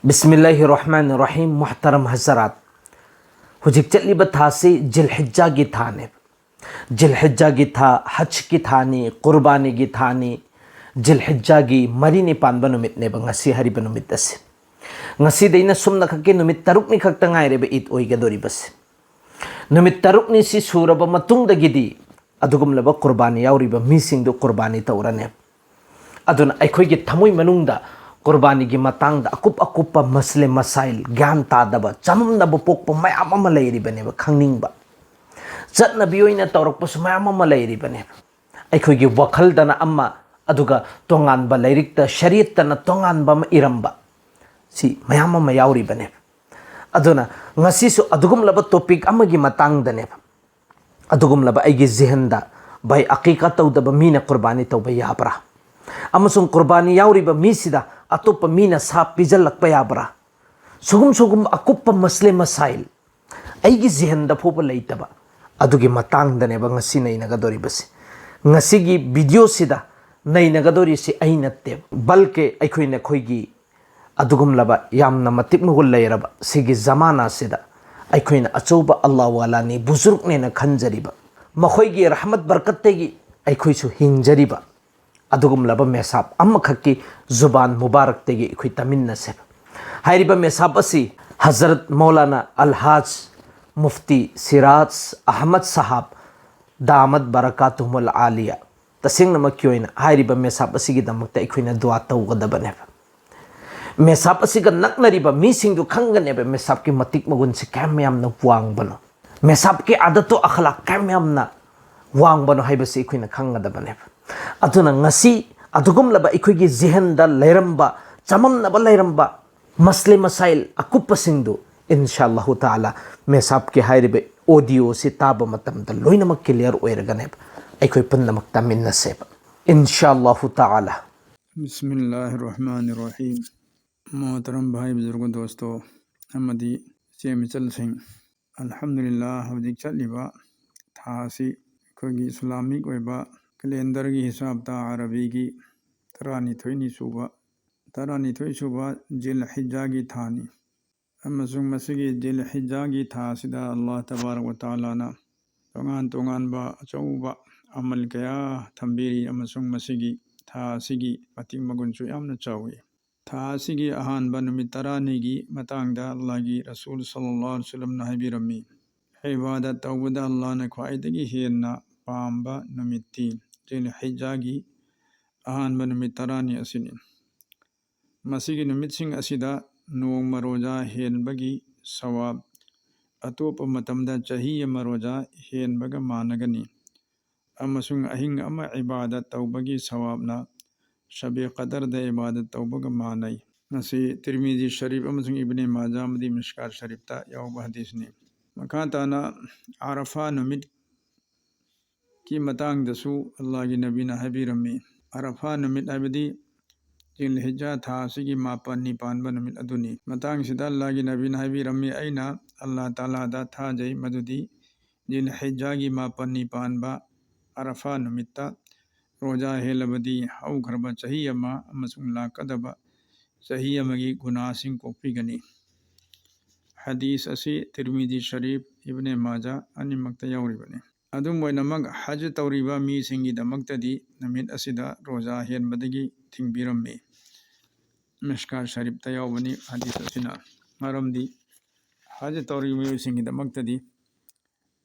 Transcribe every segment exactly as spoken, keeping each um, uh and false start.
ꯕꯤꯁꯃꯤꯜꯂꯥꯍꯤꯔ ꯔꯍꯃꯥꯅꯤꯔ ꯔꯍꯤꯝ꯫ ꯃꯨꯍꯇꯔꯝ ꯍꯖꯔꯥꯠ, ꯍꯧꯖꯤꯛ ꯆꯠꯂꯤꯕ ꯊꯥꯁꯤ ꯖꯤꯜꯍꯤꯖꯥꯒꯤ ꯊꯥꯅꯦꯕ꯫ ꯖꯤꯜꯍꯤꯖꯥꯒꯤ ꯊꯥ ꯍꯖꯀꯤ ꯊꯥꯅꯤ, ꯀꯨꯔꯕꯥꯅꯤꯒꯤ ꯊꯥꯅꯤ꯫ ꯖꯤꯜꯍꯤꯖꯥꯒꯤ ꯃꯔꯤꯅꯤ ꯄꯥꯟꯕ ꯅꯨꯃꯤꯠꯅꯦꯕ ꯉꯁꯤ ꯍꯥꯏꯔꯤꯕ ꯅꯨꯃꯤꯠ ꯑꯁꯤ꯫ ꯉꯁꯤꯗꯩꯅ ꯁꯨꯝꯅ ꯈꯛꯀꯤ ꯅꯨꯃꯤꯠ ꯇꯔꯨꯛꯅꯤ ꯈꯛꯇ ꯉꯥꯏꯔꯦꯕ ꯏꯗ ꯑꯣꯏꯒꯗꯧꯔꯤꯕꯁꯦ꯫ ꯅꯨꯃꯤꯠ ꯇꯔꯨꯛꯅꯤ ꯁꯤ ꯁꯨꯔꯕ ꯃꯇꯨꯡꯗꯒꯤꯗꯤ ꯑꯗꯨꯒꯨꯝꯂꯕ ꯀꯨꯔꯕꯥꯅꯤ ꯌꯥꯎꯔꯤꯕ ꯃꯤꯁꯤꯡꯗꯨ ꯀꯨꯔꯕꯥꯅꯤ ꯇꯧꯔꯅꯦꯕ꯫ ꯑꯗꯨꯅ ꯑꯩꯈꯣꯏꯒꯤ ꯊꯃꯣꯏ ꯃꯅꯨꯡꯗ ꯀꯨꯔꯕꯥꯅꯤꯒꯤ ꯃꯇꯥꯡꯗ ꯑꯀꯨꯞ ꯑꯀꯨꯞꯄ ꯃꯁꯂꯦ ꯃꯁꯥꯏꯜ, ꯒ꯭ꯌꯥꯟ ꯇꯥꯗꯕ, ꯆꯃꯝꯅꯕ ꯄꯣꯛꯄ ꯃꯌꯥꯝ ꯑꯃ ꯂꯩꯔꯤꯕꯅꯦꯕ, ꯈꯪꯅꯤꯡꯕ꯫ ꯆꯠꯅꯕꯤ ꯑꯣꯏꯅ ꯇꯧꯔꯛꯄꯁꯨ ꯃꯌꯥꯝ ꯑꯃ ꯂꯩꯔꯤꯕꯅꯦꯕ꯫ ꯑꯩꯈꯣꯏꯒꯤ ꯋꯥꯈꯜꯗꯅ ꯑꯃ, ꯑꯗꯨꯒ ꯇꯣꯉꯥꯟꯕ ꯂꯥꯏꯔꯤꯛꯇ, ꯁꯔꯤꯌꯠꯇꯅ ꯇꯣꯉꯥꯟꯕ ꯑꯃ ꯏꯔꯝꯕ, ꯁꯤ ꯃꯌꯥꯝ ꯑꯃ ꯌꯥꯎꯔꯤꯕꯅꯦꯕ꯫ ꯑꯗꯨꯅ ꯉꯁꯤꯁꯨ ꯑꯗꯨꯒꯨꯝꯂꯕ ꯇꯣꯄꯤꯛ ꯑꯃꯒꯤ ꯃꯇꯥꯡꯗꯅꯦꯕ꯫ ꯑꯗꯨꯒꯨꯝꯂꯕ ꯑꯩꯒꯤ ꯖꯤꯍꯟꯗ, "ꯚꯥꯏ, ꯑꯀꯤꯀꯥ ꯇꯧꯗꯕ ꯃꯤꯅ ꯀꯨꯔꯕꯥꯅꯤ ꯇꯧꯕ ꯌꯥꯕ꯭ꯔꯥ? ꯑꯃꯁꯨꯡ ꯀꯨꯔꯕꯥꯅꯤ ꯌꯥꯎꯔꯤꯕ ꯃꯤꯁꯤꯗ ꯑꯇꯣꯞꯄ ꯃꯤꯅ ꯁꯥ ꯄꯤꯖꯜꯂꯛꯄ ꯌꯥꯕ꯭ꯔꯥ?" ꯁꯨꯒꯨꯝ ꯁꯨꯒꯨꯝ ꯑꯀꯨꯞꯄ ꯃꯁꯂꯦ ꯃꯁꯥꯏꯜ ꯑꯩꯒꯤ ꯖꯤꯍꯟꯗ ꯐꯥꯎꯕ ꯂꯩꯇꯕ, ꯑꯗꯨꯒꯤ ꯃꯇꯥꯡꯗꯅꯦꯕ ꯉꯁꯤ ꯅꯩꯅꯒꯗꯧꯔꯤꯕꯁꯤ꯫ ꯉꯁꯤꯒꯤ ꯚꯤꯗꯤꯑꯣꯁꯤꯗ ꯅꯩꯅꯒꯗꯧꯔꯤꯁꯤ ꯑꯩ ꯅꯠꯇꯦꯕ, ꯕꯜꯀꯦ ꯑꯩꯈꯣꯏꯅ ꯑꯩꯈꯣꯏꯒꯤ ꯑꯗꯨꯒꯨꯝꯂꯕ ꯌꯥꯝꯅ ꯃꯇꯤꯛ ꯃꯒꯨꯟ ꯂꯩꯔꯕ ꯁꯤꯒꯤ ꯖꯃꯥꯅꯥꯁꯤꯗ ꯑꯩꯈꯣꯏꯅ ꯑꯆꯧꯕ ꯑꯜꯂꯥꯍ ꯋꯥꯂꯥꯅꯤ, ꯕꯨꯖꯨꯔꯒꯅꯦꯅ ꯈꯟꯖꯔꯤꯕ, ꯃꯈꯣꯏꯒꯤ ꯔꯍꯃꯠ ꯕꯔꯀꯠꯇꯒꯤ ꯑꯩꯈꯣꯏꯁꯨ ꯍꯤꯡꯖꯔꯤꯕ ꯑꯗꯨꯒꯨꯝꯂꯕ ꯃꯦꯁꯥꯞ ꯑꯃꯈꯛꯀꯤ ꯖꯨꯕꯥꯟ ꯃꯨꯕꯥꯔꯛꯇꯒꯤ ꯑꯩꯈꯣꯏ ꯇꯥꯃꯤꯟꯅꯁꯦꯕ꯫ ꯍꯥꯏꯔꯤꯕ ꯃꯦꯁꯥꯞ ꯑꯁꯤ ꯍꯖꯔꯠ ꯃꯧꯂꯥꯅꯥ ꯑꯜ ꯍꯥꯖ ꯃꯨꯐꯇꯤ ꯁꯤꯔꯥꯖ ꯑꯍꯃꯗ ꯁꯥꯍꯥꯕ ꯗꯥꯃꯠ ꯕꯔꯀꯥꯇꯨꯍꯨꯃꯨꯜ ꯑꯥꯂꯤꯌꯥ, ꯇꯁꯦꯡꯅꯃꯛꯀꯤ ꯑꯣꯏꯅ ꯍꯥꯏꯔꯤꯕ ꯃꯦꯁꯥꯞ ꯑꯁꯤꯒꯤꯗꯃꯛꯇ ꯑꯩꯈꯣꯏꯅ ꯗꯨꯋꯥ ꯇꯧꯒꯗꯕꯅꯦꯕ꯫ ꯃꯦꯁꯥꯞ ꯑꯁꯤꯒ ꯅꯛꯅꯔꯤꯕ ꯃꯤꯁꯤꯡꯗꯨ ꯈꯪꯒꯅꯦꯕ ꯃꯦꯁꯥꯞꯀꯤ ꯃꯇꯤꯛ ꯃꯒꯨꯟꯁꯤ ꯀꯌꯥꯝ ꯌꯥꯝꯅ ꯋꯥꯡꯕꯅꯣ꯫ ꯃꯦꯁꯥꯞꯀꯤ ꯑꯥꯗꯠꯇꯣ ꯑꯈꯂꯥꯛ ꯀꯌꯥꯝ ꯌꯥꯝꯅ ꯋꯥꯡꯕꯅꯣ ꯍꯥꯏꯕꯁꯤ ꯑꯩꯈꯣꯏꯅ ꯈꯪꯒꯗꯕꯅꯦꯕ꯫ ꯑꯗꯨꯅ ꯉꯁꯤ ꯑꯗꯨꯒꯨꯝꯂꯕ ꯑꯩꯈꯣꯏꯒꯤ ꯖꯤꯍꯟꯗ ꯂꯩꯔꯝꯕ, ꯆꯃꯝꯅꯕ ꯂꯩꯔꯝꯕ ꯃꯁꯂꯦ ꯃꯁꯥꯏꯜ ꯑꯀꯨꯞꯄꯁꯤꯡꯗꯨ, ꯏꯟꯁꯥ ꯑꯜꯂꯥꯍꯨ ꯇꯥꯂꯥ, ꯃꯦꯁꯥꯞꯀꯤ ꯍꯥꯏꯔꯤꯕ ꯑꯣꯗꯤꯑꯣꯁꯤ ꯇꯥꯕ ꯃꯇꯝꯗ ꯂꯣꯏꯅꯃꯛ ꯀ꯭ꯂꯤꯌꯥꯔ ꯑꯣꯏꯔꯒꯅꯦꯕ꯫ ꯑꯩꯈꯣꯏ ꯄꯨꯝꯅꯃꯛ ꯇꯥꯃꯤꯟꯅꯁꯦꯕ, ꯏꯟꯁꯥ ꯑꯜꯂꯥꯍꯨ ꯇꯥꯂꯥ꯫ ꯕꯤꯁꯃꯤꯜꯂꯥꯍꯤꯔ ꯔꯍꯃꯥꯅꯤꯔ ꯔꯍꯤꯝ꯫ ꯃꯣꯍꯇꯔꯝ ꯚꯥꯏ, ꯕꯨꯖꯨꯔꯒ, ꯗꯣꯁꯇꯣ ꯑꯃꯗꯤ ꯏꯆꯦ ꯃꯆꯜꯁꯤꯡ, ꯑꯜꯍꯝꯗꯨꯂꯤꯜꯂꯥꯍ, ꯍꯧꯖꯤꯛ ꯆꯠꯂꯤꯕ ꯊꯥ ꯑꯁꯤ ꯑꯩꯈꯣꯏꯒꯤ ꯏꯁꯂꯥꯃꯤꯛ ꯑꯣꯏꯕ ꯀꯦꯂꯦꯟꯗꯔꯒꯤ ꯍꯤꯁꯥꯕꯇ ꯑꯔꯕꯤꯒꯤ ꯇꯔꯥꯅꯤꯊꯣꯏꯅꯤ ꯁꯨꯕ ꯇꯔꯥꯅꯤꯊꯣꯏ ꯁꯨꯕ ꯖꯤꯜ ꯍꯤꯖꯥꯒꯤ ꯊꯥꯅꯤ꯫ ꯑꯃꯁꯨꯡ ꯃꯁꯤꯒꯤ ꯖꯤꯜ ꯍꯤꯖꯥꯒꯤ ꯊꯥ ꯑꯁꯤꯗ ꯑꯜꯂꯥꯍ ꯇꯕꯥꯔꯛ ꯋ ꯇꯥꯂꯥꯅ ꯇꯣꯉꯥꯟ ꯇꯣꯉꯥꯟꯕ ꯑꯆꯧꯕ ꯑꯃꯜ ꯀꯌꯥ ꯊꯝꯕꯤꯔꯤ, ꯑꯃꯁꯨꯡ ꯃꯁꯤꯒꯤ ꯊꯥ ꯑꯁꯤꯒꯤ ꯃꯇꯤꯛ ꯃꯒꯨꯟꯁꯨ ꯌꯥꯝꯅ ꯆꯥꯎꯏ꯫ ꯊꯥ ꯑꯁꯤꯒꯤ ꯑꯍꯥꯟꯕ ꯅꯨꯃꯤꯠ ꯇꯔꯥꯅꯤꯒꯤ ꯃꯇꯥꯡꯗ ꯑꯜꯂꯥꯍꯒꯤ ꯔꯁꯨꯜ ꯁꯜꯂꯜꯂꯥꯍꯨ ꯑꯂꯩꯍꯤ ꯋꯁꯜꯂꯝꯅ ꯍꯥꯏꯕꯤꯔꯝꯃꯤ, ꯏꯕꯥꯗꯠ ꯇꯧꯕꯗ ꯑꯜꯂꯥꯍꯅ ꯈ꯭ꯋꯥꯏꯗꯒꯤ ꯍꯦꯟꯅ ꯄꯥꯝꯕ ꯅꯨꯃꯤꯠꯇꯤ ꯖꯤꯜ ꯍꯤꯖꯥꯒꯤ ꯑꯍꯥꯟꯕ ꯅꯨꯃꯤꯠ ꯇꯔꯥꯅꯤ ꯑꯁꯤꯅꯤ꯫ ꯃꯁꯤꯒꯤ ꯅꯨꯃꯤꯠꯁꯤꯡ ꯑꯁꯤꯗ ꯅꯣꯡꯃ ꯔꯣꯖꯥ ꯍꯦꯟꯕꯒꯤ ꯁꯋꯥꯕ ꯑꯇꯣꯞꯄ ꯃꯇꯝꯗ ꯆꯍꯤ ꯑꯃ ꯔꯣꯖꯥ ꯍꯦꯟꯕꯒ ꯃꯥꯟꯅꯒꯅꯤ, ꯑꯃꯁꯨꯡ ꯑꯍꯤꯡ ꯑꯃ ꯏꯕꯥꯗꯠ ꯇꯧꯕꯒꯤ ꯁꯋꯥꯕꯅ ꯁꯕꯦ ꯀꯗꯔꯗ ꯏꯕꯥꯗꯠ ꯇꯧꯕꯒ ꯃꯥꯟꯅꯩ꯫ ꯃꯁꯤ ꯇꯤꯔꯃꯤꯖꯤ ꯁꯔꯤꯐ ꯑꯃꯁꯨꯡ ꯏꯕꯅꯦ ꯃꯥꯖꯥ ꯑꯃꯗꯤ ꯃꯤꯁꯀꯥꯠ ꯁꯔꯤꯐꯇ ꯌꯥꯎꯕ ꯍꯗꯤꯁꯅꯤ꯫ ꯃꯈꯥ ꯇꯥꯅ ꯑꯥꯔꯐꯥ ꯅꯨꯃꯤꯠꯀꯤ ꯃꯇꯥꯡꯗꯁꯨ ꯑꯜꯂꯥꯍꯒꯤ ꯅꯕꯤꯅ ꯍꯥꯏꯕꯤꯔꯝꯃꯤ꯫ ꯑꯥꯔꯐꯥ ꯅꯨꯃꯤꯠ ꯍꯥꯏꯕꯗꯤ ꯖꯤꯜ ꯍꯤꯖꯥ ꯊꯥ ꯑꯁꯤꯒꯤ ꯃꯥꯄꯟꯅꯤ ꯄꯥꯟꯕ ꯅꯨꯃꯤꯠ ꯑꯗꯨꯅꯤ꯫ ꯃꯇꯥꯡꯁꯤꯗ ꯑꯜꯂꯥꯍꯒꯤ ꯅꯕꯤꯅ ꯍꯥꯏꯕꯤꯔꯝꯃꯤ, ꯑꯩꯅ ꯑꯜꯂꯥꯍ ꯇꯥꯂꯥꯗ ꯊꯥꯖꯩ ꯃꯗꯨꯗꯤ ꯖꯤꯜ ꯍꯤꯖꯥꯒꯤ ꯃꯥꯄꯟꯅꯤ ꯄꯥꯟꯕ ꯑꯥꯔꯐꯥ ꯅꯨꯃꯤꯠꯇ ꯔꯣꯖꯥ ꯍꯦꯜꯂꯕꯗꯤ ꯍꯧꯈ꯭ꯔꯕ ꯆꯍꯤ ꯑꯃ ꯑꯃꯁꯨꯡ ꯂꯥꯛꯀꯗꯕ ꯆꯍꯤ ꯑꯃꯒꯤ ꯒꯨꯅꯥꯁꯤꯡ ꯀꯣꯛꯄꯤꯒꯅꯤ꯫ ꯍꯗꯤꯁ ꯑꯁꯤ ꯇꯤꯔꯃꯤꯖꯤ ꯁꯔꯤꯐ, ꯏꯕꯅꯦ ꯃꯥꯖꯥ ꯑꯅꯤꯃꯛꯇ ꯌꯥꯎꯔꯤꯕꯅꯤ꯫ ꯑꯗꯨꯝ ꯑꯣꯏꯅꯃꯛ, ꯍꯖ ꯇꯧꯔꯤꯕ ꯃꯤꯁꯤꯡꯒꯤꯗꯃꯛꯇꯗꯤ ꯅꯨꯃꯤꯠ ꯑꯁꯤꯗ ꯔꯣꯖꯥ ꯍꯦꯟꯕꯗꯒꯤ ꯊꯤꯡꯕꯤꯔꯝꯃꯤ꯫ ꯃꯤꯁꯀꯥꯠ ꯁꯔꯤꯐꯇ ꯌꯥꯎꯕꯅꯤ ꯍꯗꯤꯁ ꯑꯁꯤꯅ꯫ ꯃꯔꯝꯗꯤ ꯍꯖ ꯇꯧꯔꯤꯕ ꯃꯤꯑꯣꯏꯁꯤꯡꯒꯤꯗꯃꯛꯇꯗꯤ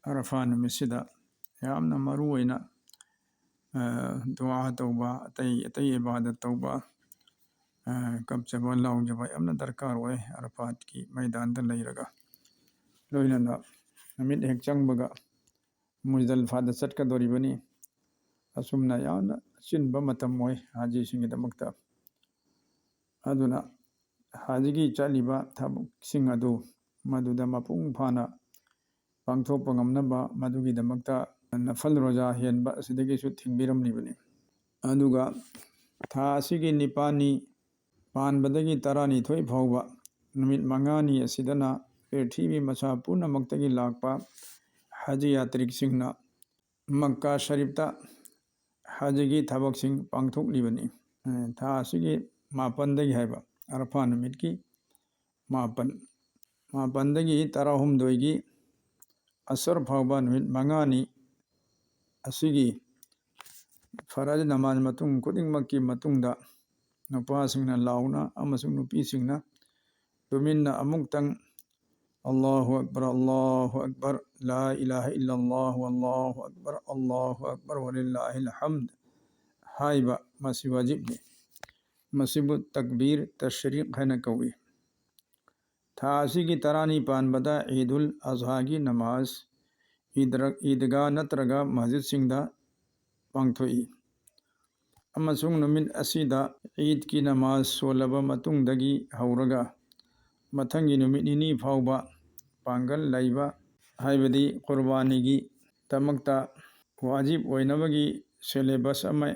ꯑꯔꯐꯥ ꯅꯨꯃꯤꯠꯁꯤꯗ ꯌꯥꯝꯅ ꯃꯔꯨ ꯑꯣꯏꯅ, ꯑ, ꯗꯨꯋꯥ ꯇꯧꯕ, ꯑꯇꯩ ꯑꯇꯩ ꯏꯕꯥꯗꯠ ꯇꯧꯕ, ꯑ, ꯀꯞꯆꯕ, ꯂꯥꯎꯖꯕ ꯌꯥꯝꯅ ꯗꯔꯀꯥꯔ ꯑꯣꯏ ꯑꯔꯐꯥꯠꯀꯤ ꯃꯩꯗꯥꯟꯗ ꯂꯩꯔꯒ꯫ ꯂꯣꯏꯅꯅ ꯅꯨꯃꯤꯠ ꯍꯦꯛ ꯆꯪꯕꯒ ꯃꯨꯖꯗꯜꯐꯥꯗ ꯆꯠꯀꯗꯧꯔꯤꯕꯅꯤ꯫ ꯑꯁꯨꯝꯅ ꯌꯥꯝꯅ ꯑꯆꯤꯟꯕ ꯃꯇꯝ ꯑꯣꯏ ꯍꯥꯖꯤꯁꯤꯡꯒꯤꯗꯃꯛꯇ꯫ ꯑꯗꯨꯅ ꯍꯥꯖꯤꯒꯤ ꯆꯠꯂꯤꯕ ꯊꯕꯛꯁꯤꯡ ꯑꯗꯨ ꯃꯗꯨꯗ ꯃꯄꯨꯡ ꯐꯥꯅ ꯄꯥꯡꯊꯣꯛꯄ ꯉꯝꯅꯕ, ꯃꯗꯨꯒꯤꯗꯃꯛꯇ ꯅꯐꯜ ꯔꯣꯖꯥ ꯍꯦꯟꯕ ꯑꯁꯤꯗꯒꯤꯁꯨ ꯊꯤꯡꯕꯤꯔꯝꯂꯤꯕꯅꯤ꯫ ꯑꯗꯨꯒ ꯊꯥ ꯑꯁꯤꯒꯤ ꯅꯤꯄꯥꯜꯅꯤ ꯄꯥꯟꯕꯗꯒꯤ ꯇꯔꯥꯅꯤꯊꯣꯏ ꯐꯥꯎꯕ ꯅꯨꯃꯤꯠ ꯃꯉꯥꯅꯤ ꯑꯁꯤꯗꯅ ꯄ꯭ꯔꯤꯊꯤꯕꯤ ꯃꯁꯥ ꯄꯨꯝꯅꯃꯛꯇꯒꯤ ꯂꯥꯛꯄ ꯍꯖ ꯌꯥꯇ꯭ꯔꯤꯛꯁꯤꯡꯅ ꯃꯛꯀꯥ ꯁꯔꯤꯐꯇ ꯍꯖꯒꯤ ꯊꯕꯛꯁꯤꯡ ꯄꯥꯡꯊꯣꯛꯂꯤꯕꯅꯤ꯫ ꯑ, ꯊꯥ ꯑꯁꯤꯒꯤ ꯃꯥꯄꯟꯗꯒꯤ ꯍꯥꯏꯕ, ꯑꯔꯐꯥ ꯅꯨꯃꯤꯠꯀꯤ ꯃꯥꯄꯟ, ꯃꯥꯄꯟꯗꯒꯤ ꯇꯔꯥꯍꯨꯝꯗꯣꯏꯒꯤ ꯑꯁꯔ ꯐꯥꯎꯕ ꯅꯨꯃꯤꯠ ꯃꯉꯥꯅꯤ꯫ ꯑꯁꯤꯒꯤ ꯐꯔꯖ ꯅꯃꯥꯖ ꯃꯇꯨꯡ ꯈꯨꯗꯤꯡꯃꯛꯀꯤ ꯃꯇꯨꯡꯗ ꯅꯨꯄꯥꯁꯤꯡꯅ ꯂꯥꯎꯅ ꯑꯃꯁꯨꯡ ꯅꯨꯄꯤꯁꯤꯡꯅ ꯇꯨꯃꯤꯟꯅ ꯑꯃꯨꯛꯇꯪ "ꯑꯜꯂꯥꯍꯨ ꯑꯛꯕꯔ, ꯑꯜꯂꯥꯍꯨ ꯑꯛꯕꯔ, ꯂꯥ ꯏꯂꯥꯍ ꯏꯜꯂꯜꯂꯥꯍꯨ, ꯑꯜꯂꯥꯍꯨ ꯑꯛꯕꯔ, ꯑꯜꯂꯥꯍꯨ ꯑꯛꯕꯔ, ꯋꯂꯤꯜꯂꯥꯍꯤꯜ ꯍꯝꯗ" ꯍꯥꯏꯕ ꯃꯁꯤ ꯋꯥꯖꯤꯕꯅꯤ꯫ ꯃꯁꯤꯕꯨ ꯇꯛꯕꯤꯔ ꯇꯁꯔꯤꯛ ꯍꯥꯏꯅ ꯀꯧꯏ꯫ ꯊꯥ ꯑꯁꯤꯒꯤ ꯇꯔꯥꯅꯤ ꯄꯥꯟꯕꯗ ꯏꯗꯨꯜ ꯑꯖꯍꯥꯒꯤ ꯅꯃꯥꯖ ꯏꯗ꯭ꯔ-, ꯏꯗꯒꯥ ꯅꯠꯇ꯭ꯔꯒ ꯃꯁꯖꯤꯗꯁꯤꯡꯗ ꯄꯥꯡꯊꯣꯛꯏ꯫ ꯑꯃꯁꯨꯡ ꯅꯨꯃꯤꯠ ꯑꯁꯤꯗ ꯏꯗꯀꯤ ꯅꯃꯥꯖ ꯁꯣꯜꯂꯕ ꯃꯇꯨꯡꯗꯒꯤ ꯍꯧꯔꯒ ꯃꯊꯪꯒꯤ ꯅꯨꯃꯤꯠ ꯅꯤꯅꯤ ꯐꯥꯎꯕ ꯄꯥꯡꯒꯜ ꯂꯩꯕ, ꯍꯥꯏꯕꯗꯤ ꯀꯨꯔꯕꯥꯅꯤꯒꯤ ꯗꯃꯛꯇ ꯋꯥꯖꯤꯕ ꯑꯣꯏꯅꯕꯒꯤ ꯁꯦꯂꯦꯕꯁ ꯑꯃ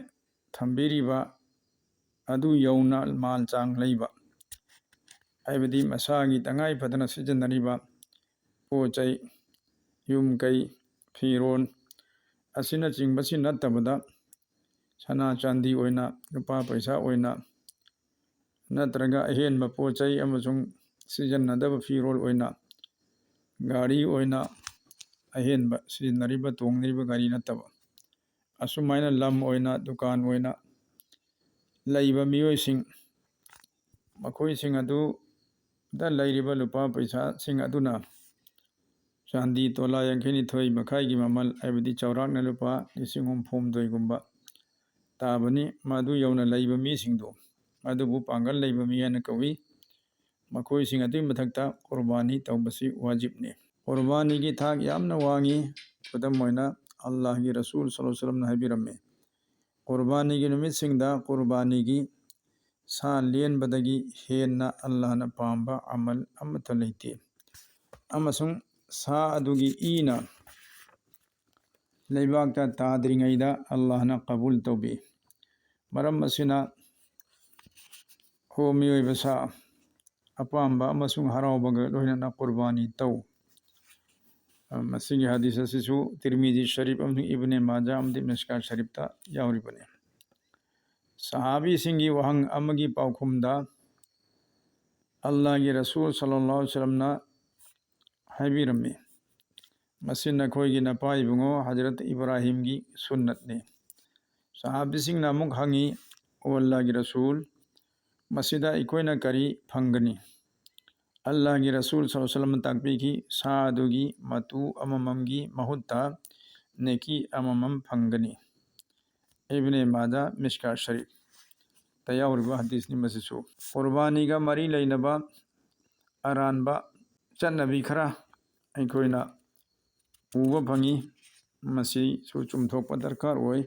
ꯊꯝꯕꯤꯔꯤꯕ ꯑꯗꯨ ꯌꯧꯅ ꯃꯥꯜ ꯆꯥꯡ ꯂꯩꯕ, ꯍꯥꯏꯕꯗꯤ ꯃꯁꯥꯒꯤ ꯇꯉꯥꯏ ꯐꯗꯅ ꯁꯤꯖꯤꯟꯅꯔꯤꯕ ꯄꯣꯠ ꯆꯩ, ꯌꯨꯝ ꯀꯩ, ꯐꯤꯔꯣꯜ ꯑꯁꯤꯅꯆꯤꯡꯕꯁꯤ ꯅꯠꯇꯕꯗ, ꯁꯅꯥ ꯆꯥꯟꯗꯤ ꯑꯣꯏꯅ, ꯂꯨꯄꯥ ꯄꯩꯁꯥ ꯑꯣꯏꯅ, ꯅꯠꯇ꯭ꯔꯒ ꯑꯍꯦꯟꯕ ꯄꯣꯠ ꯆꯩ ꯑꯃꯁꯨꯡ ꯁꯤꯖꯤꯟꯅꯗꯕ ꯐꯤꯔꯣꯜ ꯑꯣꯏꯅ, ꯒꯥꯔꯤ ꯑꯣꯏꯅ, ꯑꯍꯦꯟꯕ ꯁꯤꯖꯤꯟꯅꯔꯤꯕ, ꯇꯣꯡꯅꯔꯤꯕ ꯒꯥꯔꯤ ꯅꯠꯇꯕ, ꯑꯁꯨꯃꯥꯏꯅ ꯂꯝ ꯑꯣꯏꯅ, ꯗꯨꯀꯥꯟ ꯑꯣꯏꯅ ꯂꯩꯕ ꯃꯤꯑꯣꯏꯁꯤꯡ, ꯃꯈꯣꯏꯁꯤꯡ ꯑꯗꯨꯗ ꯂꯩꯔꯤꯕ ꯂꯨꯄꯥ ꯄꯩꯁꯥꯁꯤꯡ ꯑꯗꯨꯅ ꯆꯥꯟꯗꯤ ꯇꯣꯂꯥ ꯌꯥꯡꯈꯩꯅꯤꯊꯣꯏ ꯃꯈꯥꯏꯒꯤ ꯃꯃꯜ, ꯍꯥꯏꯕꯗꯤ ꯆꯥꯎꯔꯥꯛꯅ ꯂꯨꯄꯥ ꯂꯤꯁꯤꯡ ꯍꯨꯝꯐꯨ ꯍꯨꯝꯗꯣꯏꯒꯨꯝꯕ ꯇꯥꯕꯅꯤ꯫ ꯃꯗꯨ ꯌꯧꯅ ꯂꯩꯕ ꯃꯤꯁꯤꯡꯗꯨ ꯑꯗꯨꯕꯨ ꯄꯥꯡꯒꯜ ꯂꯩꯕ ꯃꯤ ꯍꯥꯏꯅ ꯀꯧꯏ꯫ ꯃꯈꯣꯏꯁꯤꯡ ꯑꯗꯨꯒꯤ ꯃꯊꯛꯇ ꯀꯨꯔꯕꯥꯅꯤ ꯇꯧꯕꯁꯤ ꯋꯥꯖꯤꯕꯅꯤ꯫ ꯀꯨꯔꯕꯥꯅꯤꯒꯤ ꯊꯥꯛ ꯌꯥꯝꯅ ꯋꯥꯡꯉꯤ꯫ ꯈꯨꯗꯝ ꯑꯣꯏꯅ, ꯑꯜꯂꯥꯍꯒꯤ ꯔꯁꯨꯜ ꯁꯜꯂꯜꯂꯥꯍꯨ ꯑꯂꯩꯍꯤ ꯋꯁꯜꯂꯝꯅ ꯍꯥꯏꯕꯤꯔꯝꯃꯤ, ꯀꯨꯔꯕꯥꯅꯤꯒꯤ ꯅꯨꯃꯤꯠꯁꯤꯡꯗ ꯀꯨꯔꯕꯥꯅꯤꯒꯤ ꯁꯥ ꯂꯦꯟꯕꯗꯒꯤ ꯍꯦꯟꯅ ꯑꯜꯂꯥꯍꯅ ꯄꯥꯝꯕ ꯑꯃꯜ ꯑꯃꯠꯇ ꯂꯩꯇꯦ꯫ ꯑꯃꯁꯨꯡ ꯁꯥ ꯑꯗꯨꯒꯤ ꯏꯅ ꯂꯩꯕꯥꯛꯇ ꯇꯥꯗ꯭ꯔꯤꯉꯩꯗ ꯑꯜꯂꯥꯍꯅ ꯀꯕꯨꯜ ꯇꯧꯕꯤ꯫ ꯃꯔꯝ ꯑꯁꯤꯅ, ꯍꯣ ꯃꯤꯑꯣꯏꯕ ꯁꯥ, ꯑꯄꯥꯝꯕ ꯑꯃꯁꯨꯡ ꯍꯔꯥꯎꯕꯒ ꯂꯣꯏꯅꯅ ꯀꯨꯔꯕꯥꯅꯤ ꯇꯧ꯫ ꯃꯁꯤꯒꯤ ꯍꯗꯤꯁ ꯑꯁꯤꯁꯨ ꯇꯤꯔꯃꯤꯖꯤ ꯁꯔꯤꯐ ꯑꯃꯁꯨꯡ ꯏꯕꯅꯦ ꯃꯥꯖꯥ ꯑꯃꯗꯤ ꯃꯤꯁꯀꯥꯠ ꯁꯔꯤꯐꯇ ꯌꯥꯎꯔꯤꯕꯅꯤ꯫ ꯁꯍꯥꯕꯤꯁꯤꯡꯒꯤ ꯋꯥꯍꯪ ꯑꯃꯒꯤ ꯄꯥꯎꯈꯨꯝꯗ ꯑꯜꯂꯥꯍꯒꯤ ꯔꯁꯨꯜ ꯁꯜꯂꯜꯂꯥꯍꯨ ꯑꯂꯩꯍꯤ ꯋꯁꯜꯂꯝꯅ ꯍꯥꯏꯕꯤꯔꯝꯃꯤ, "ꯃꯁꯤ ꯅꯈꯣꯏꯒꯤ ꯅꯄꯥ ꯏꯕꯨꯡꯉꯣ ꯍꯖꯔꯠ ꯏꯕ꯭ꯔꯥꯍꯤꯝꯒꯤ ꯁꯨꯟꯅꯠꯅꯤ꯫" ꯁꯍꯥꯕꯤꯁꯤꯡꯅ ꯑꯃꯨꯛ ꯍꯪꯉꯤ, "ꯑꯣ ꯑꯜꯂꯥꯍꯒꯤ ꯔꯁꯨꯜ, ꯃꯁꯤꯗ ꯑꯩꯈꯣꯏꯅ ꯀꯔꯤ ꯐꯪꯒꯅꯤ?" ꯑꯜꯂꯥꯍꯒꯤ ꯔꯁꯨꯜ ꯁꯜꯂꯜꯂꯥꯍꯨ ꯑꯂꯩꯍꯤ ꯋꯁꯜꯂꯝꯅ ꯇꯥꯛꯄꯤꯈꯤ, ꯁꯥ ꯑꯗꯨꯒꯤ ꯃꯇꯨ ꯑꯃꯃꯝꯒꯤ ꯃꯍꯨꯠꯇ ꯅꯦꯀꯤ ꯑꯃꯃꯝ ꯐꯪꯒꯅꯤ꯫ ꯏꯕꯅꯦ ꯃꯥꯖꯥ, ꯃꯤꯁꯀꯥ ꯁꯔꯤꯐꯇ ꯌꯥꯎꯔꯤꯕ ꯍꯗꯤꯁꯅꯤ ꯃꯁꯤꯁꯨ꯫ ꯀꯨꯔꯕꯥꯅꯤꯒ ꯃꯔꯤ ꯂꯩꯅꯕ ꯑꯔꯥꯟꯕ ꯆꯠꯅꯕꯤ ꯈꯔ ꯑꯩꯈꯣꯏꯅ ꯎꯕ ꯐꯪꯉꯤ꯫ ꯃꯁꯤꯁꯨ ꯆꯨꯝꯊꯣꯛꯄ ꯗꯔꯀꯥꯔ ꯑꯣꯏ꯫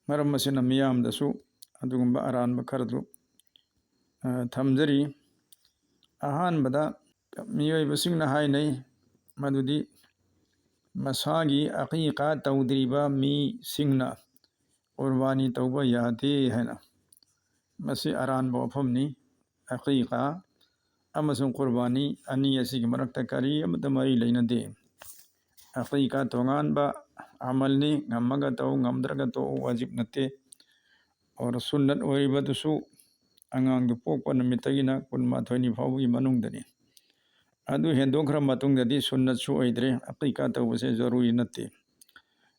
ꯃꯔꯝ ꯑꯁꯤꯅ ꯃꯤꯌꯥꯝꯗꯁꯨ ꯑꯗꯨꯒꯨꯝꯕ ꯑꯔꯥꯟꯕ ꯈꯔꯗꯨ, ꯑ, ꯊꯝꯖꯔꯤ꯫ ꯑꯍꯥꯟꯕꯗ ꯃꯤꯑꯣꯏꯕꯁꯤꯡꯅ ꯍꯥꯏꯅꯩ ꯃꯗꯨꯗꯤ ꯃꯁꯥꯒꯤ ꯑꯀꯤꯀꯥ ꯇꯧꯗ꯭ꯔꯤꯕ ꯃꯤꯁꯤꯡꯅ ꯀꯨꯔꯕꯥꯅꯤ ꯇꯧꯕ ꯌꯥꯗꯦ ꯍꯥꯏꯅ꯫ ꯃꯁꯤ ꯑꯔꯥꯟꯕ ꯋꯥꯐꯝꯅꯤ꯫ ꯑꯀꯤꯀꯥ ꯑꯃꯁꯨꯡ ꯀꯨꯔꯕꯥꯅꯤ ꯑꯅꯤ ꯑꯁꯤꯒꯤ ꯃꯔꯛꯇ ꯀꯔꯤ ꯑꯃꯠꯇ ꯃꯔꯤ ꯂꯩꯅꯗꯦ꯫ ꯑꯀꯤꯀꯥ ꯇꯣꯉꯥꯟꯕ ꯑꯃꯜꯅꯤ, ꯉꯝꯃꯒ ꯇꯧ, ꯉꯝꯗ꯭ꯔꯒ ꯇꯣꯛꯎ, ꯋꯥꯖꯤꯕ ꯅꯠꯇꯦ꯫ ꯑꯣꯔ ꯁꯨꯟꯅꯠ ꯑꯣꯏꯔꯤꯕꯗꯨꯁꯨ ꯑꯉꯥꯡꯗꯨ ꯄꯣꯛꯄ ꯅꯨꯃꯤꯠꯇꯒꯤꯅ ꯀꯨꯟꯃꯥꯊꯣꯏꯅꯤ ꯐꯥꯎꯕꯒꯤ ꯃꯅꯨꯡꯗꯅꯤ꯫ ꯑꯗꯨ ꯍꯦꯟꯗꯣꯛꯈ꯭ꯔ ꯃꯇꯨꯡꯗꯗꯤ ꯁꯨꯟꯅꯠꯁꯨ ꯑꯣꯏꯗ꯭ꯔꯦ, ꯑꯀꯤꯀꯥ ꯇꯧꯕꯁꯦ ꯖꯔꯨꯔꯤ ꯅꯠꯇꯦ꯫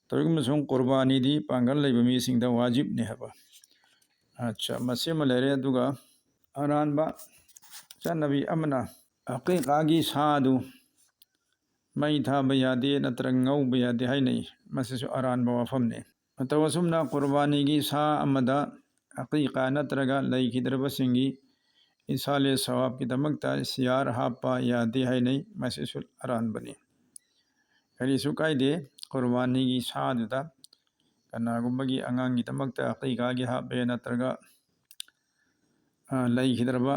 ꯇꯧꯏꯒꯨꯝꯕꯁꯨꯡ ꯀꯨꯔꯕꯥꯅꯤꯗꯤ ꯄꯥꯡꯒꯜ ꯂꯩꯕ ꯃꯤꯁꯤꯡꯗ ꯋꯥꯖꯤꯕꯅꯤ ꯍꯥꯏꯕ꯫ ꯑꯠꯆꯥ, ꯃꯁꯤꯃ ꯂꯩꯔꯦ꯫ ꯑꯗꯨꯒ ꯑꯔꯥꯟꯕ ꯆꯠꯅꯕꯤ ꯑꯃꯅ ꯑꯀꯤꯀꯥꯒꯤ ꯁꯥꯗꯨ ꯃꯩ ꯊꯥꯕ ꯌꯥꯗꯦ ꯅꯠꯇ꯭ꯔꯒ ꯉꯧꯕ ꯌꯥꯗꯦ ꯍꯥꯏꯅꯩ꯫ ꯃꯁꯤꯁꯨ ꯑꯔꯥꯟꯕ ꯋꯥꯐꯝꯅꯤ꯫ ꯃꯇꯧ ꯑꯁꯨꯝꯅ ꯀꯨꯔꯕꯥꯅꯤꯒꯤ ꯁꯥ ꯑꯃꯗ ꯑꯀꯤꯀꯥ ꯅꯠꯇ꯭ꯔꯒ ꯂꯩꯈꯤꯗ꯭ꯔꯕꯁꯤꯡꯒꯤ ꯏꯁꯥꯂꯦ ꯁꯋꯥꯕꯀꯤꯗꯃꯛꯇ ꯁꯤꯌꯥꯔ ꯍꯥꯞꯄ ꯌꯥꯗꯦ ꯍꯥꯏꯅꯩ꯫ ꯃꯁꯤꯁꯨ ꯑꯔꯥꯟꯕꯅꯤ꯫ ꯀꯔꯤꯁꯨ ꯀꯥꯏꯗꯦ, ꯀꯨꯔꯕꯥꯅꯤꯒꯤ ꯁꯥꯗꯨꯗ ꯀꯅꯥꯒꯨꯝꯕꯒꯤ ꯑꯉꯥꯡꯒꯤꯗꯃꯛꯇ ꯑꯀꯤꯀꯥꯒꯤ ꯍꯥꯞꯄꯦ ꯅꯠꯇ꯭ꯔꯒ, ꯑ, ꯂꯩꯈꯤꯗ꯭ꯔꯕ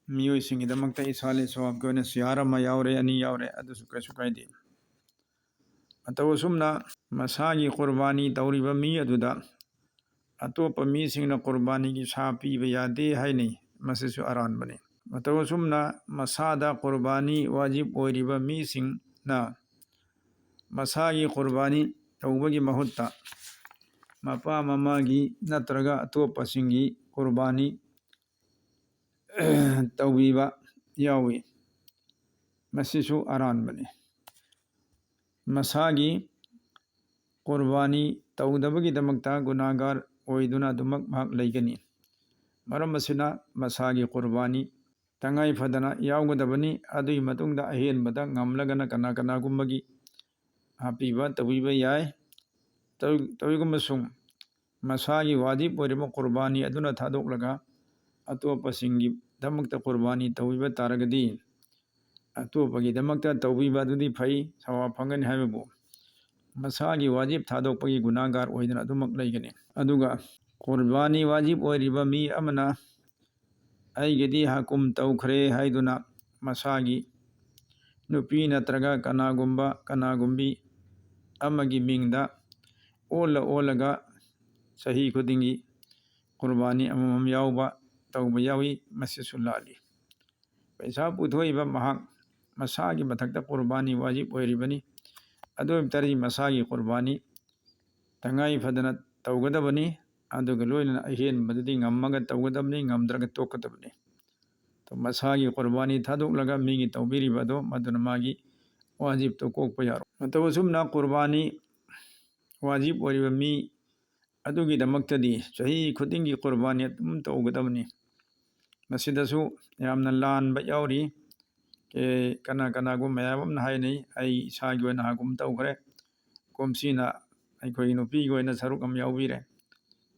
ꯃꯤꯑꯣꯏꯁꯤꯡꯒꯤꯗꯃꯛꯇ ꯏꯁꯥꯂꯦ ꯁꯋꯥꯕꯀꯤ ꯑꯣꯏꯅ ꯁꯤꯌꯥꯔ ꯑꯃ ꯌꯥꯎꯔꯦ, ꯑꯅꯤ ꯌꯥꯎꯔꯦ, ꯑꯗꯨꯁꯨ ꯀꯩꯁꯨ ꯀꯥꯏꯗꯦ꯫ ꯃꯇꯧ ꯑꯁꯨꯝꯅ ꯃꯁꯥꯒꯤ ꯀꯨꯔꯕꯥꯅꯤ ꯇꯧꯔꯤꯕ ꯃꯤ ꯑꯗꯨꯗ ꯑꯇꯣꯞꯄ ꯃꯤꯁꯤꯡꯅ ꯀꯨꯔꯕꯥꯅꯤꯒꯤ ꯁꯥ ꯄꯤꯕ ꯌꯥꯗꯦ ꯍꯥꯏꯅꯩ꯫ ꯃꯁꯤꯁꯨ ꯑꯔꯥꯟꯕꯅꯤ꯫ ꯃꯇꯧ ꯑꯁꯨꯝꯅ ꯃꯁꯥꯗ ꯀꯨꯔꯕꯥꯅꯤ ꯋꯥꯖꯤꯕ ꯑꯣꯏꯔꯤꯕ ꯃꯤꯁꯤꯡꯅ ꯃꯁꯥꯒꯤ ꯀꯨꯔꯕꯥꯅꯤ ꯇꯧꯕꯒꯤ ꯃꯍꯨꯠꯇ ꯃꯄꯥ ꯃꯃꯥꯒꯤ ꯅꯠꯇ꯭ꯔꯒ ꯑꯇꯣꯞꯄꯁꯤꯡꯒꯤ ꯀꯨꯔꯕꯥꯅꯤ ꯇꯧꯕꯤꯕ ꯌꯥꯎꯏ꯫ ꯃꯁꯤꯁꯨ ꯑꯔꯥꯟꯕꯅꯤ꯫ ꯃꯁꯥꯒꯤ ꯀꯨꯔꯕꯥꯅꯤ ꯇꯧꯗꯕꯒꯤꯗꯃꯛꯇ ꯒꯨꯅꯥꯒꯥꯔ ꯑꯣꯏꯗꯨꯅ ꯑꯗꯨꯃꯛ ꯃꯍꯥꯛ ꯂꯩꯒꯅꯤ꯫ ꯃꯔꯝ ꯑꯁꯤꯅ, ꯃꯁꯥꯒꯤ ꯀꯨꯔꯕꯥꯅꯤ ꯇꯉꯥꯏ ꯐꯗꯅ ꯌꯥꯎꯒꯗꯕꯅꯤ꯫ ꯑꯗꯨꯒꯤ ꯃꯇꯨꯡꯗ ꯑꯍꯦꯟꯕꯗ ꯉꯝꯂꯒꯅ ꯀꯅꯥ ꯀꯅꯥꯒꯨꯝꯕꯒꯤ ꯍꯥꯞꯄꯤꯕ ꯇꯧꯕꯤꯕ ꯌꯥꯏ꯫ ꯇꯧ-, ꯇꯧꯏꯒꯨꯝꯕꯁꯨꯡ ꯃꯁꯥꯒꯤ ꯋꯥꯖꯤꯕ ꯑꯣꯏꯔꯤꯕ ꯀꯨꯔꯕꯥꯅꯤ ꯑꯗꯨꯅ ꯊꯥꯗꯣꯛꯂꯒ ꯑꯇꯣꯞꯄꯁꯤꯡꯒꯤꯗꯃꯛꯇ ꯀꯨꯔꯕꯥꯅꯤ ꯇꯧꯕꯤꯕ ꯇꯥꯔꯒꯗꯤ, ꯑꯇꯣꯞꯄꯒꯤꯗꯃꯛꯇ ꯇꯧꯕꯤꯕ ꯑꯗꯨꯗꯤ ꯐꯩ, ꯁꯋꯥꯕ ꯐꯪꯒꯅꯤ ꯍꯥꯏꯕꯕꯨ, ꯃꯁꯥꯒꯤ ꯋꯥꯖꯤꯕ ꯊꯥꯗꯣꯛꯄꯒꯤ ꯒꯨꯅꯥꯒꯥꯔ ꯑꯣꯏꯗꯨꯅ ꯑꯗꯨꯃꯛ ꯂꯩꯒꯅꯤ꯫ ꯑꯗꯨꯒ ꯀꯨꯔꯕꯥꯅꯤ ꯋꯥꯖꯤꯕ ꯑꯣꯏꯔꯤꯕ ꯃꯤ ꯑꯃꯅ "ꯑꯩꯒꯤꯗꯤ ꯍꯥꯀꯨꯝ ꯇꯧꯈ꯭ꯔꯦ" ꯍꯥꯏꯗꯨꯅ ꯃꯁꯥꯒꯤ ꯅꯨꯄꯤ ꯅꯠꯇ꯭ꯔꯒ ꯀꯅꯥꯒꯨꯝꯕ ꯀꯅꯥꯒꯨꯝꯕꯤ ꯑꯃꯒꯤ ꯃꯤꯡꯗ ꯑꯣꯜꯂ ꯑꯣꯜꯂꯒ ꯆꯍꯤ ꯈꯨꯗꯤꯡꯒꯤ ꯀꯨꯔꯕꯥꯅꯤ ꯑꯃꯃꯝ ꯌꯥꯎꯕ ꯇꯧꯕ ꯌꯥꯎꯏ꯫ ꯃꯁꯤꯁꯨ ꯂꯥꯜꯂꯤ꯫ ꯄꯩꯁꯥ ꯄꯨꯊꯣꯛꯏꯕ ꯃꯍꯥꯛ ꯃꯁꯥꯒꯤ ꯃꯊꯛꯇ ꯀꯨꯔꯕꯥꯅꯤ ꯋꯥꯖꯤꯕ ꯑꯣꯏꯔꯤꯕꯅꯤ꯫ ꯑꯗꯨ ꯑꯣꯏꯕ ꯇꯥꯔꯗꯤ ꯃꯁꯥꯒꯤ ꯀꯨꯔꯕꯥꯅꯤ ꯇꯉꯥꯏ ꯐꯗꯅ ꯇꯧꯒꯗꯕꯅꯤ꯫ ꯑꯗꯨꯒ ꯂꯣꯏꯅꯅ ꯑꯍꯦꯟꯕꯗꯨꯗꯤ ꯉꯝꯃꯒ ꯇꯧꯒꯗꯕꯅꯤ, ꯉꯝꯗ꯭ꯔꯒ ꯇꯣꯛꯀꯗꯕꯅꯤ꯫ ꯑꯗꯣ ꯃꯁꯥꯒꯤ ꯀꯨꯔꯕꯥꯅꯤ ꯊꯥꯗꯣꯛꯂꯒ ꯃꯤꯒꯤ ꯇꯧꯕꯤꯔꯤꯕ ꯑꯗꯣ ꯃꯗꯨꯅ ꯃꯥꯒꯤ ꯋꯥꯖꯤꯕꯇꯣ ꯀꯣꯛꯄ ꯌꯥꯔꯣꯏ꯫ ꯃꯇꯧ ꯑꯁꯨꯝꯅ ꯀꯨꯔꯕꯥꯅꯤ ꯋꯥꯖꯤꯕ ꯑꯣꯏꯔꯤꯕ ꯃꯤ ꯑꯗꯨꯒꯤꯗꯃꯛꯇꯗꯤ ꯆꯍꯤ ꯈꯨꯗꯤꯡꯒꯤ ꯀꯨꯔꯕꯥꯅꯤ ꯑꯗꯨꯝ ꯇꯧꯒꯗꯕꯅꯤ꯫ ꯃꯁꯤꯗꯁꯨ ꯌꯥꯝꯅ ꯂꯥꯟꯕ ꯌꯥꯎꯔꯤ꯫ ꯑꯦ, ꯀꯅꯥ ꯀꯅꯥꯒꯨꯝꯕ ꯃꯌꯥꯝ ꯑꯃꯅ ꯍꯥꯏꯅꯩ, "ꯑꯩ ꯏꯁꯥꯒꯤ ꯑꯣꯏꯅ ꯍꯥꯀꯨꯝ ꯇꯧꯈ꯭ꯔꯦ, ꯀꯨꯝꯁꯤꯅ ꯑꯩꯈꯣꯏꯒꯤ ꯅꯨꯄꯤꯒꯤ ꯑꯣꯏꯅ ꯁꯔꯨꯛ ꯑꯃ ꯌꯥꯎꯕꯤꯔꯦ"꯫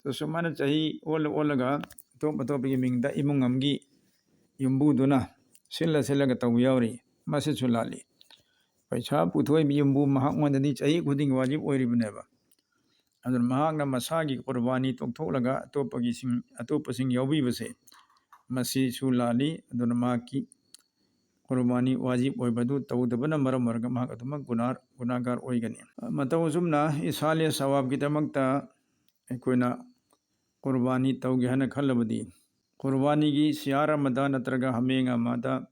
ꯑꯗꯨ ꯁꯨꯃꯥꯏꯅ ꯆꯍꯤ ꯑꯣꯜꯂ ꯑꯣꯜꯂꯒ ꯑꯇꯣꯞ ꯑꯇꯣꯞꯄꯒꯤ ꯃꯤꯡꯗ ꯏꯃꯨꯡ ꯑꯃꯒꯤ ꯌꯨꯝꯕꯨꯗꯨꯅ ꯁꯤꯜꯂ ꯁꯤꯜꯂꯒ ꯇꯧꯕ ꯌꯥꯎꯔꯤ꯫ ꯃꯁꯤꯁꯨ ꯂꯥꯜꯂꯤ꯫ ꯄꯩꯁꯥ ꯄꯨꯊꯣꯛꯏꯕ ꯌꯨꯝꯕꯨ ꯃꯍꯥꯛꯉꯣꯟꯗꯗꯤ ꯆꯍꯤ ꯈꯨꯗꯤꯡꯒꯤ ꯋꯥꯖꯤꯕ ꯑꯣꯏꯔꯤꯕꯅꯦꯕ꯫ ꯑꯗꯨꯅ ꯃꯍꯥꯛꯅ ꯃꯁꯥꯒꯤ ꯀꯨꯔꯕꯥꯅꯤ ꯇꯣꯛꯊꯣꯛꯂꯒ ꯑꯇꯣꯞꯄꯒꯤꯁꯤꯡ, ꯑꯇꯣꯞꯄꯁꯤꯡ ꯌꯥꯎꯕꯤꯕꯁꯦ, ꯃꯁꯤꯁꯨ ꯂꯥꯜꯂꯤ꯫ ꯑꯗꯨꯅ ꯃꯍꯥꯛꯀꯤ ꯀꯨꯔꯕꯥꯅꯤ ꯋꯥꯖꯤꯕ ꯑꯣꯏꯕꯗꯨ ꯇꯧꯗꯕꯅ ꯃꯔꯝ ꯑꯣꯏꯔꯒ ꯃꯍꯥꯛ ꯑꯗꯨꯃꯛ ꯒꯨꯅꯥ-, ꯒꯨꯅꯥꯒꯥꯔ ꯑꯣꯏꯒꯅꯤ꯫ ꯃꯇꯧ ꯑꯁꯨꯝꯅ ꯏꯁꯥꯂꯦ ꯁꯋꯥꯕꯀꯤꯗꯃꯛꯇ ꯑꯩꯈꯣꯏꯅ ꯀꯨꯔꯕꯥꯅꯤ ꯇꯧꯒꯦ ꯍꯥꯏꯅ ꯈꯜꯂꯕꯗꯤ, ꯀꯨꯔꯕꯥꯅꯤꯒꯤ ꯁꯤꯌꯥꯔ ꯑꯃꯗ ꯅꯠꯇ꯭ꯔꯒ ꯍꯥꯃꯦꯡ ꯑꯃꯗ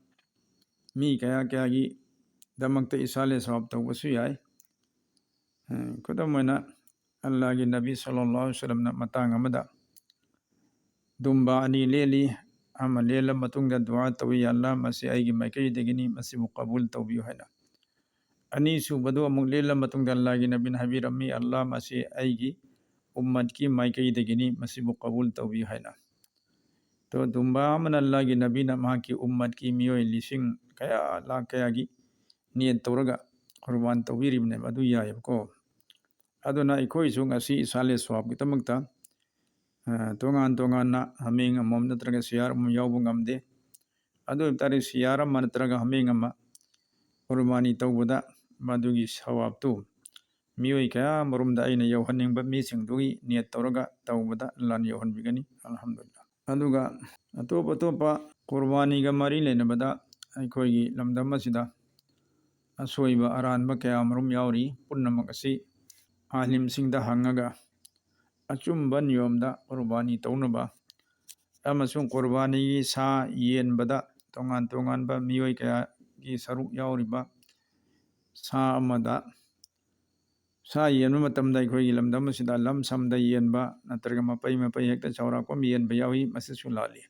ꯃꯤ ꯀꯌꯥ ꯀꯌꯥꯒꯤꯗꯃꯛꯇ ꯏꯁꯥꯂꯦ ꯁꯋꯥꯕ ꯇꯧꯕꯁꯨ ꯌꯥꯏ꯫ ꯑ, ꯈꯨꯗꯝ ꯑꯣꯏꯅ, ꯑꯜꯂꯥꯍꯒꯤ ꯅꯕꯤ ꯁꯜꯂꯜꯂꯥꯍꯨ ꯑꯂꯩꯍꯤ ꯋꯁꯜꯂꯝꯅ ꯃꯇꯥꯡ ꯑꯃꯗ ꯗꯨꯝꯕꯥ ꯑꯅꯤ ꯂꯦꯜꯂꯤ꯫ ꯑꯃ ꯂꯦꯜꯂ ꯃꯇꯨꯡꯗ ꯗꯨꯋꯥ ꯇꯧꯏ, "ꯌꯥ ꯑꯜꯂꯥꯍ, ꯃꯁꯤ ꯑꯩꯒꯤ ꯃꯥꯏꯀꯩꯗꯒꯤꯅꯤ, ꯃꯁꯤꯕꯨ ꯀꯕꯨꯜ ꯇꯧꯕꯤꯌꯨ" ꯍꯥꯏꯅ꯫ ꯑꯅꯤꯁꯨꯕꯗꯨ ꯑꯃꯨꯛ ꯂꯦꯜꯂ ꯃꯇꯨꯡꯗ ꯑꯜꯂꯥꯍꯒꯤ ꯅꯕꯤꯅ ꯍꯥꯏꯕꯤꯔꯝꯃꯤ, "ꯑꯜꯂꯥꯍ, ꯃꯁꯤ ꯑꯩꯒꯤ ꯎꯝꯃꯠꯀꯤ ꯃꯥꯏꯀꯩꯗꯒꯤꯅꯤ, ꯃꯁꯤꯕꯨ ꯀꯕꯨꯜ ꯇꯧꯕꯤꯌꯨ" ꯍꯥꯏꯅ꯫ ꯇꯣ, ꯗꯨꯝꯕꯥ ꯑꯃꯅ ꯑꯜꯂꯥꯍꯒꯤ ꯅꯕꯤꯅ ꯃꯍꯥꯛꯀꯤ ꯎꯝꯃꯠꯀꯤ ꯃꯤꯑꯣꯏ ꯂꯤꯁꯤꯡ ꯀꯌꯥ, ꯂꯥꯛ ꯀꯌꯥꯒꯤ ꯅꯤꯌꯠ ꯇꯧꯔꯒ ꯀꯨꯔꯕꯥꯟ ꯇꯧꯕꯤꯔꯤꯕꯅꯦꯕ, ꯑꯗꯨ ꯌꯥꯏꯑꯕꯀꯣ꯫ ꯑꯗꯨꯅ ꯑꯩꯈꯣꯏꯁꯨ ꯉꯁꯤ ꯏꯁꯥꯂꯦ ꯁ꯭ꯋꯥꯕꯀꯤꯗꯃꯛꯇ, ꯑ, ꯇꯣꯉꯥꯟ ꯇꯣꯉꯥꯟꯅ ꯍꯥꯃꯦꯡ ꯑꯃꯃꯝ ꯅꯠꯇ꯭ꯔꯒ ꯁꯤꯌꯥꯔ ꯑꯃꯃꯝ ꯌꯥꯎꯕ ꯉꯝꯗꯦ꯫ ꯑꯗꯨ ꯑꯣꯏꯕ ꯇꯥꯔꯗꯤ ꯁꯤꯌꯥꯔ ꯑꯃ ꯅꯠꯇ꯭ꯔꯒ ꯍꯥꯃꯦꯡ ꯑꯃ ꯀꯨꯔꯕꯥꯅꯤ ꯇꯧꯕꯗ ꯃꯗꯨꯒꯤ ꯁꯋꯥꯕꯇꯨ ꯃꯤꯑꯣꯏ ꯀꯌꯥ ꯑꯃꯔꯣꯝꯗ ꯑꯩꯅ ꯌꯧꯍꯟꯅꯤꯡꯕ ꯃꯤꯁꯤꯡꯗꯨꯒꯤ ꯅꯤꯌꯠ ꯇꯧꯔꯒ ꯇꯧꯕꯗ ꯑꯜꯂꯥꯍꯅ ꯌꯧꯍꯟꯕꯤꯒꯅꯤ꯫ ꯑꯜꯍꯝꯗꯨꯂꯤꯜꯂꯥꯍ꯫ ꯑꯗꯨꯒ ꯑꯇꯣꯞ ꯑꯇꯣꯞꯄ ꯀꯨꯔꯕꯥꯅꯤꯒ ꯃꯔꯤ ꯂꯩꯅꯕꯗ ꯑꯩꯈꯣꯏꯒꯤ ꯂꯝꯗꯝ ꯑꯁꯤꯗ ꯑꯁꯣꯏꯕ ꯑꯔꯥꯟꯕ ꯀꯌꯥ ꯑꯃꯔꯣꯝ ꯌꯥꯎꯔꯤ꯫ ꯄꯨꯝꯅꯃꯛ ꯑꯁꯤ ꯑꯥꯂꯤꯝꯁꯤꯡꯗ ꯍꯪꯉꯒ ꯑꯆꯨꯝꯕ ꯅꯤꯌꯣꯝꯗ ꯀꯨꯔꯕꯥꯅꯤ ꯇꯧꯅꯕ ꯑꯃꯁꯨꯡ ꯀꯨꯔꯕꯥꯅꯤꯒꯤ ꯁꯥ ꯌꯦꯟꯕꯗ ꯇꯣꯉꯥꯟ ꯇꯣꯉꯥꯟꯕ ꯃꯤꯑꯣꯏ ꯀꯌꯥꯒꯤ ꯁꯔꯨꯛ ꯌꯥꯎꯔꯤꯕ ꯁꯥ ꯑꯃꯗ, ꯁꯥ ꯌꯦꯟꯕ ꯃꯇꯝꯗ ꯑꯩꯈꯣꯏꯒꯤ ꯂꯝꯗꯝ ꯑꯁꯤꯗ ꯂꯝ ꯁꯝꯗ ꯌꯦꯟꯕ ꯅꯠꯇ꯭ꯔꯒ ꯃꯄꯩ ꯃꯄꯩ ꯍꯦꯛꯇ ꯆꯥꯎꯔꯥꯛꯄ ꯑꯃ ꯌꯦꯟꯕ ꯌꯥꯎꯏ, ꯃꯁꯤꯁꯨ ꯂꯥꯜꯂꯤ꯫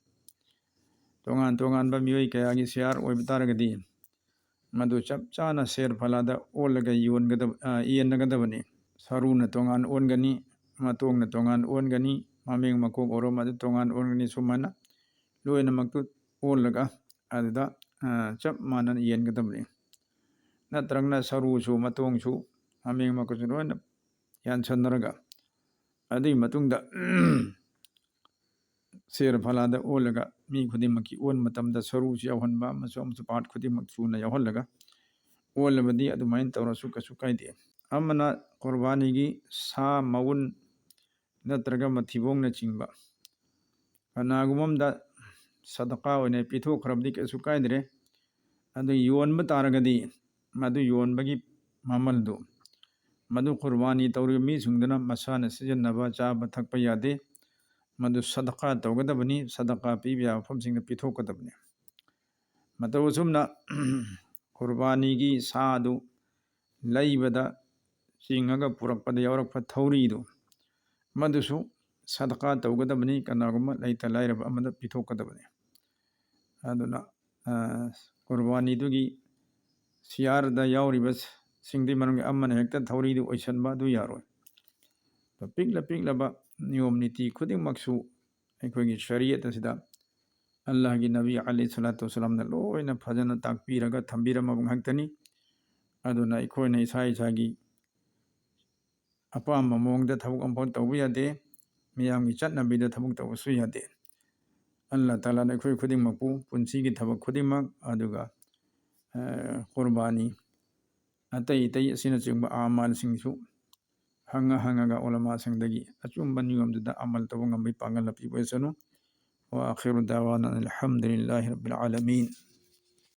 ꯇꯣꯉꯥꯟ ꯇꯣꯉꯥꯟꯕ ꯃꯤꯑꯣꯏ ꯀꯌꯥꯒꯤ ꯁꯤꯌꯥꯔ ꯑꯣꯏꯕ ꯇꯥꯔꯒꯗꯤ ꯃꯗꯨ ꯆꯞ ꯆꯥꯅ ꯁꯦꯔ ꯐꯂꯥꯗ ꯑꯣꯜꯂꯒ ꯌꯣꯟꯒꯗꯕ, ꯑ, ꯌꯦꯟꯅꯒꯗꯕꯅꯤ꯫ ꯁꯔꯨꯅ ꯇꯣꯉꯥꯟ ꯑꯣꯟꯒꯅꯤ, ꯃꯇꯣꯡꯅ ꯇꯣꯉꯥꯟ ꯑꯣꯟꯒꯅꯤ, ꯃꯃꯦꯡ ꯃꯀꯣꯛ ꯑꯣꯏꯔꯣ ꯃꯗꯨ ꯇꯣꯉꯥꯟ ꯑꯣꯟꯒꯅꯤ꯫ ꯁꯨꯃꯥꯏꯅ ꯂꯣꯏꯅꯃꯛꯇꯨ ꯑꯣꯜꯂꯒ ꯑꯗꯨꯗ, ꯑ, ꯆꯞ ꯃꯥꯟꯅꯅ ꯌꯦꯟꯒꯗꯕꯅꯤ꯫ ꯅꯠꯇ꯭ꯔꯒꯅ ꯁꯔꯨꯁꯨ ꯃꯇꯣꯡꯁꯨ ꯃꯃꯦꯡ ꯃꯀꯣꯛꯁꯨ ꯂꯣꯏꯅ ꯌꯥꯟꯁꯟꯅꯔꯒ ꯑꯗꯨꯒꯤ ꯃꯇꯨꯡꯗ ꯁꯦꯔ ꯐꯂꯥꯗ ꯑꯣꯜꯂꯒ ꯃꯤ ꯈꯨꯗꯤꯡꯃꯛꯀꯤ ꯑꯣꯟꯕ ꯃꯇꯝꯗ ꯁꯔꯨꯁꯨ ꯌꯥꯎꯍꯟꯕ ꯑꯃꯁꯨꯡ ꯑꯃꯁꯨ ꯄꯥꯔꯠ ꯈꯨꯗꯤꯡꯃꯛ ꯁꯨꯅ ꯌꯥꯎꯍꯜꯂꯒ ꯑꯣꯜꯂꯕꯗꯤ ꯑꯗꯨꯃꯥꯏꯅ ꯇꯧꯔꯁꯨ ꯀꯩꯁꯨ ꯀꯥꯏꯗꯦ꯫ ꯑꯃꯅ ꯀꯨꯔꯕꯥꯅꯤꯒꯤ ꯁꯥ ꯃꯎꯟ ꯅꯠꯇ꯭ꯔꯒ ꯃꯊꯤꯕꯣꯡꯅꯆꯤꯡꯕ ꯀꯅꯥꯒꯨꯝꯕ ꯑꯃꯗ ꯁꯗꯀꯥ ꯑꯣꯏꯅ ꯄꯤꯊꯣꯛꯈ꯭ꯔꯕꯗꯤ ꯀꯩꯁꯨ ꯀꯥꯏꯗ꯭ꯔꯦ꯫ ꯑꯗꯨ ꯌꯣꯟꯕ ꯇꯥꯔꯒꯗꯤ ꯃꯗꯨ ꯌꯣꯟꯕꯒꯤ ꯃꯃꯜꯗꯨ ꯃꯗꯨ ꯀꯨꯔꯕꯥꯅꯤ ꯇꯧꯔꯤꯕ ꯃꯤꯁꯤꯡꯗꯨꯅ ꯃꯁꯥꯅ ꯁꯤꯖꯤꯟꯅꯕ, ꯆꯥꯕ ꯊꯛꯄ ꯌꯥꯗꯦ꯫ ꯃꯗꯨ ꯁꯗꯀꯥ ꯇꯧꯒꯗꯕꯅꯤ꯫ ꯁꯗꯀꯥ ꯄꯤꯕ ꯌꯥꯕ ꯃꯐꯝꯁꯤꯡꯗ ꯄꯤꯊꯣꯛꯀꯗꯕꯅꯤ꯫ ꯃꯇꯧ ꯑꯁꯨꯝꯅ ꯀꯨꯔꯕꯥꯅꯤꯒꯤ ꯁꯥ ꯑꯗꯨ ꯂꯩꯕꯗ ꯆꯤꯡꯉꯒ ꯄꯨꯔꯛꯄꯗ ꯌꯥꯎꯔꯛꯄ ꯊꯧꯔꯤꯗꯨ, ꯃꯗꯨꯁꯨ ꯁꯗꯀꯥ ꯇꯧꯒꯗꯕꯅꯤ, ꯀꯅꯥꯒꯨꯝꯕ ꯂꯩꯇ ꯂꯥꯏꯔꯕ ꯑꯃꯗ ꯄꯤꯊꯣꯛꯀꯗꯕꯅꯤ꯫ ꯑꯗꯨꯅ, ꯑ, ꯀꯨꯔꯕꯥꯅꯤꯗꯨꯒꯤ ꯁꯤꯌꯥꯔꯗ ꯌꯥꯎꯔꯤꯕꯁꯤꯡꯗꯨꯒꯤ ꯃꯅꯨꯡꯗ ꯑꯃꯅ ꯍꯦꯛꯇ ꯊꯧꯔꯤꯗꯨ ꯑꯣꯏꯁꯟꯕ ꯑꯗꯨ ꯌꯥꯔꯣꯏ꯫ ꯑꯗꯣ ꯄꯤꯛꯂ ꯄꯤꯛꯂꯕ ꯅꯤꯌꯣꯝ ꯅꯤꯇꯤ ꯈꯨꯗꯤꯡꯃꯛꯁꯨ ꯑꯩꯈꯣꯏꯒꯤ ꯁꯔꯤꯌꯠ ꯑꯁꯤꯗ ꯑꯜꯂꯥꯍꯒꯤ ꯅꯕꯤ ꯑꯂꯩꯍꯤ ꯁꯂꯥꯇꯨ ꯋꯁꯁꯂꯥꯝꯅ ꯂꯣꯏꯅ ꯐꯖꯅ ꯇꯥꯛꯄꯤꯔꯒ ꯊꯝꯕꯤꯔꯝꯃꯕ ꯉꯥꯛꯇꯅꯤ꯫ ꯑꯗꯨꯅ ꯑꯩꯈꯣꯏꯅ ꯏꯁꯥ ꯏꯁꯥꯒꯤ ꯑꯄꯥꯝꯕ ꯃꯑꯣꯡꯗ ꯊꯕꯛ ꯑꯃꯐꯥꯎ ꯇꯧꯕ ꯌꯥꯗꯦ꯫ ꯃꯤꯌꯥꯝꯒꯤ ꯆꯠꯅꯕꯤꯗ ꯊꯕꯛ ꯇꯧꯕꯁꯨ ꯌꯥꯗꯦ꯫ ꯑꯜꯂꯥꯍ ꯇꯥꯂꯥꯅ ꯑꯩꯈꯣꯏ ꯈꯨꯗꯤꯡꯃꯛꯄꯨ ꯄꯨꯟꯁꯤꯒꯤ ꯊꯕꯛ ꯈꯨꯗꯤꯡꯃꯛ, ꯑꯗꯨꯒ, ꯑ, ꯀꯨꯔꯕꯥꯅꯤ, ꯑꯇꯩ ꯑꯇꯩ ꯑꯁꯤꯅꯆꯤꯡꯕ ꯑꯃꯥꯜꯁꯤꯡꯁꯨ ꯍꯪꯉ ꯍꯪꯉꯒ ꯎꯂꯃꯥꯁꯤꯡꯗꯒꯤ ꯑꯆꯨꯝꯕ ꯅꯤꯌꯣꯝꯗꯨꯗ ꯑꯃꯜ ꯇꯧꯕ ꯉꯝꯕꯒꯤ ꯄꯥꯡꯒꯜ ꯄꯤꯕ ꯑꯣꯏꯁꯅꯨ꯫ وآخر دعوانا أن الحمد لله رب العالمين.